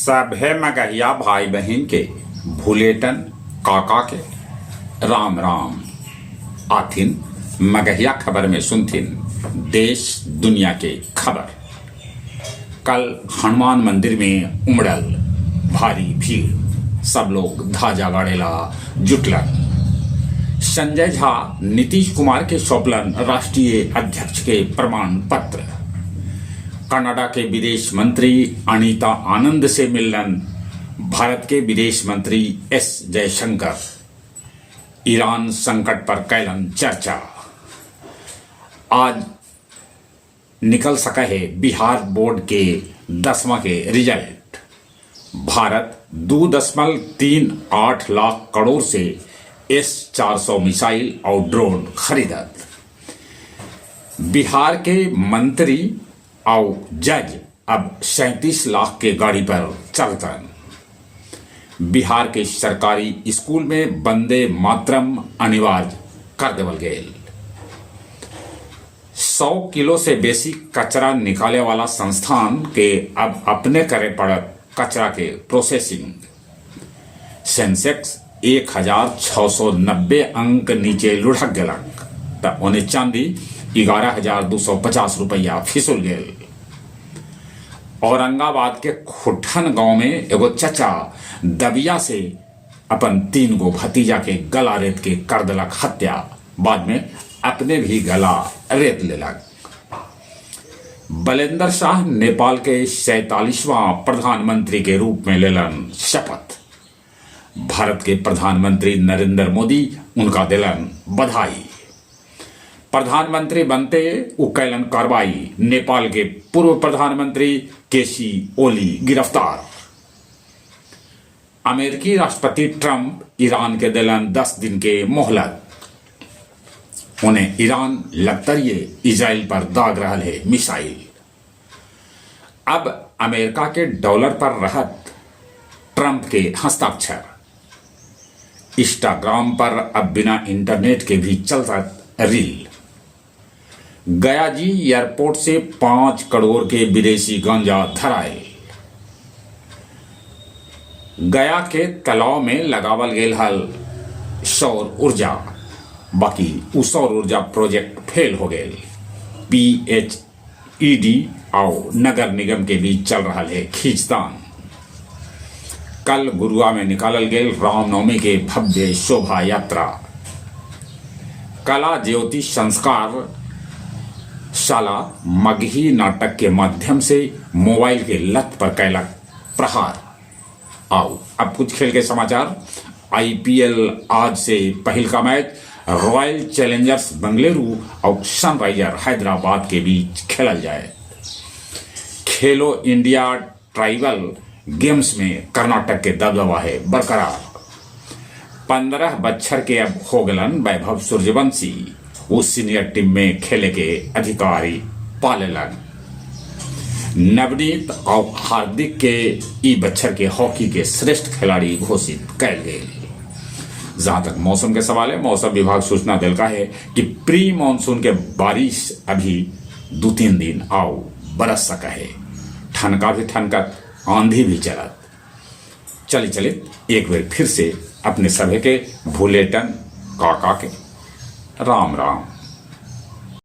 सभे मगहिया भाई बहिन के भुलेटन काका के राम राम। आथिन मगहिया खबर में सुनथिन देश दुनिया के खबर। कल हनुमान मंदिर में उमड़ल भारी भीड़, सब लोग ध्वजा गाड़ेला जुटलन। संजय झा नीतीश कुमार के सौंपलन राष्ट्रीय अध्यक्ष के प्रमाण पत्र। कनाडा के विदेश मंत्री अनीता आनंद से मिलन भारत के विदेश मंत्री एस जयशंकर। ईरान संकट पर कैलन चर्चा। आज निकल सका है बिहार बोर्ड के 10वां के रिजल्ट। भारत 2.38 लाख करोड़ से S-400 missile और ड्रोन खरीदत। बिहार के मंत्री और जज अब 37 लाख के गाड़ी पर चलतन। बिहार के सरकारी स्कूल में वंदे मातरम अनिवार्य कर देवल गेल। 100 किलो से बेसी कचरा निकाले वाला संस्थान के अब अपने करे पड़त कचरा के प्रोसेसिंग। सेंसेक्स 1690 अंक नीचे लुढ़क गेलक त ओने चांदी 11,250 रुपया फिसुल गेल। औरंगाबाद के खुटहन गांव में एगो चचा दबिया से अपन 3 गो भतीजा के गला रेत के कर देलक हत्या, बाद में अपने भी गला रेत लेलक। बलेंद्र शाह नेपाल के 47वां प्रधानमंत्री के रूप में लेलन शपथ। भारत के प्रधानमंत्री नरेंद्र मोदी उनका दिलन बधाई। प्रधानमंत्री बनते उ कैलन कार्रवाई, नेपाल के पूर्व प्रधानमंत्री केसी ओली गिरफ्तार। अमेरिकी राष्ट्रपति ट्रंप ईरान के दिलन 10 दिन के मोहलत। उन्हें ईरान लगतरिये इजराइल पर दाग रहा है मिसाइल। अब अमेरिका के डॉलर पर रहत ट्रंप के हस्ताक्षर। इंस्टाग्राम पर अब बिना इंटरनेट के भी चलता रील। गया जी एयरपोर्ट से 5 करोड़ के विदेशी गांजा धराए। गया के तालाब में लगावल गेल हल सौर ऊर्जा, बाकी उ सौर ऊर्जा प्रोजेक्ट फेल हो गेल। PHED और नगर निगम के बीच चल रहा है खींचतान। कल गुरुआ में निकालल गेल रामनवमी के भव्य शोभा यात्रा। कला ज्योति संस्कार शाला मगही नाटक के माध्यम से मोबाइल के लत पर कैलक प्रहार। आओ अब कुछ खेल के समाचार। आईपीएल आज से पहल का मैच रॉयल चैलेंजर्स बेंगलुरु और सनराइजर हैदराबाद के बीच खेलल जाए। खेलो इंडिया ट्राइबल गेम्स में कर्नाटक के दबदबा है बरकरार। 15 बच्छर के अब हो गलन वैभव सूर्यवंशी, वो सीनियर टीम में खेले के अधिकारी पालेलन। नवनीत और हार्दिक के ई बच्छर के हॉकी के श्रेष्ठ खिलाड़ी घोषित कैल गए। जहां तक मौसम के सवाल है, मौसम विभाग सूचना दिलका है कि प्री मानसून के बारिश अभी 2-3 दिन आओ बरस सका है। ठनका भी ठनकत, आंधी भी चलत। चली चले एक बार फिर से अपने सभे के भूलेटन काका के राम राम।